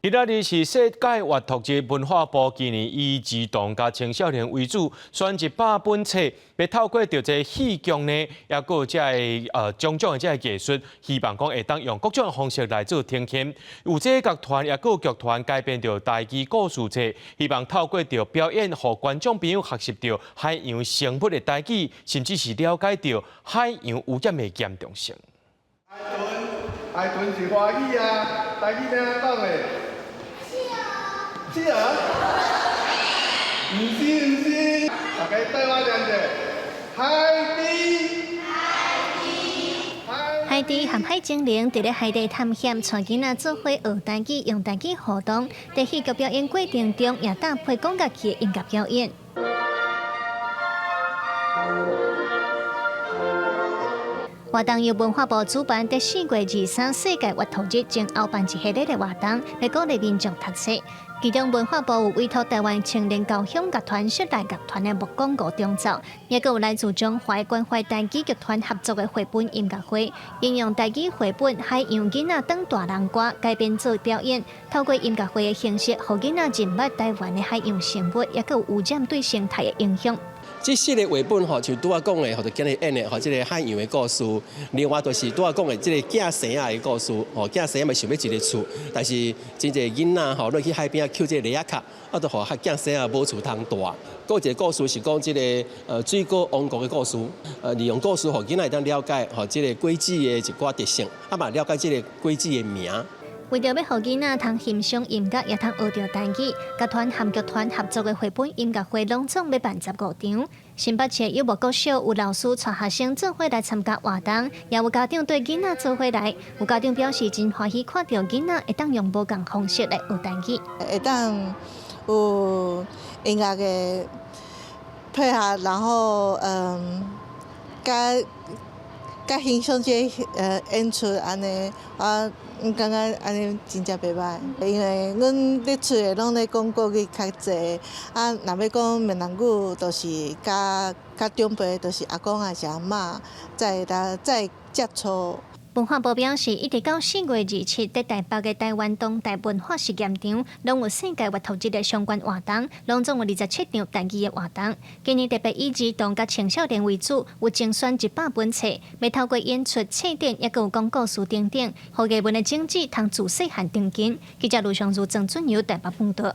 今仔日是世界閱讀日，文化部今年以兒童佮青少年為主，選100本冊，欲透過著這戲劇呢，抑閣有這个種種的這个藝術，希望講會當用各種方式來做呈現。有這個樂團，抑閣有劇團改編著台語故事冊，希望透過著表演，予觀眾朋友學習著海洋生物的台語，甚至是了解著海洋污染的嚴重性。海豚，海豚是華語啊，台語欲按怎講的？企鵝，毋是毋是，大家綴我念者，海豬，海豬和海精靈佇咧海底探險，帶囡仔做伙學台語，用台語互動。佇戲劇表演過程中，也搭配管樂器的音樂表演。活動由文化部主辦，佇4月23世界閱讀日前後辦一系列的活動，來鼓勵民眾讀冊。其中文化部有委託台灣青年交響樂團室內樂團的木管五重奏，也閣有來自中華關懷台語劇團合作的繪本音樂會，應用台語繪本《海洋囡仔當大人歌》改編做表演，透過音樂會的形式，予囡仔認捌台灣的海洋生物，也閣有污染對生態的影響。這四个繪本吼，就拄仔講的，或者今日演的吼，這个海洋的故事。另外就是拄仔講的這个寄生仔的故事，吼，寄生仔嘛想欲一个厝，但是真濟囡仔吼，落去海邊仔抾這个螺仔殼，啊，就予寄生仔無厝通蹛。閣有一个故事是講這个水果王國的故事，利用故事予囡仔會當了解吼，這个果子的一寡特性，啊嘛了解這个果子的名。為著欲予囡仔通欣賞音樂，也通學著台語，樂團和劇團合作的繪本音樂會，攏總欲辦15場。新北市幼木國小有老師帶學生做伙來參加活動，也有家長綴囡仔做伙來。有家長表示真歡喜看著囡仔會當用無仝方式來學台語，會當有音樂的配合，然後佮佮欣賞這演出按呢，我感覺按呢真正袂䆀，因為阮咧厝的攏咧講國語較濟，啊，若欲講閩南語，就是佮較長輩，就是阿公抑是阿嬤，才會當再接觸。文化部表示，一直到4月27，佇台北的台灣當代文化實驗場，攏有世界閱讀日的相關活動，攏總有27場台語的活動。今年特別以兒童佮青少年為主，有精選100本冊，欲透過演出、冊展，抑閣有講故事等等，予藝文的種子通自細漢植根。記者盧尚如、鄭俊友台北報導。